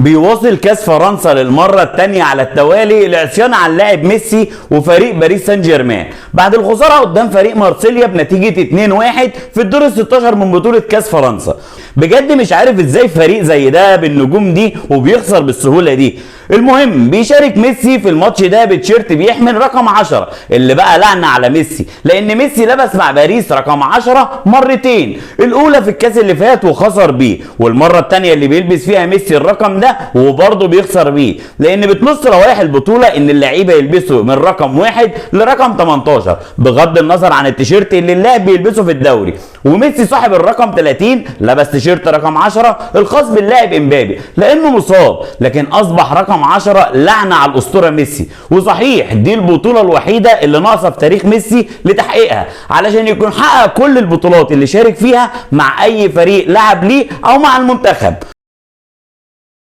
بيواصل كاس فرنسا للمرة الثانية على التوالي العصيان على اللاعب ميسي وفريق باريس سان جيرمان بعد الخسارة قدام فريق مارسيليا بنتيجة 2-1 في الدور ال 16 من بطولة كاس فرنسا. بجد مش عارف ازاي فريق زي ده بالنجوم دي وبيخسر بالسهولة دي. المهم بيشارك ميسي في الماتش ده بتشيرت بيحمل رقم 10 اللي بقى لعنة على ميسي، لان ميسي لبس مع باريس رقم 10 مرتين، الاولى في الكاس اللي فات وخسر بيه، والمرة الثانية اللي بيلبس فيها ميسي الرقم ده وبرضه بيخسر بيه، لان بتنص روائح البطولة ان اللعيبة يلبسوا من رقم 1 لرقم 18 بغض النظر عن التيشيرت اللي اللاعب بيلبسه في الدوري. وميسي صاحب الرقم 30 لبس تيشيرت رقم 10 الخاص باللاعب امبابي لانه مصاب، لكن اصبح رقم 10 لعنه على الاسطورة ميسي. وصحيح دي البطولة الوحيدة اللي ناقصه في تاريخ ميسي لتحقيقها علشان يكون حقق كل البطولات اللي شارك فيها مع اي فريق لعب ليه او مع المنتخب.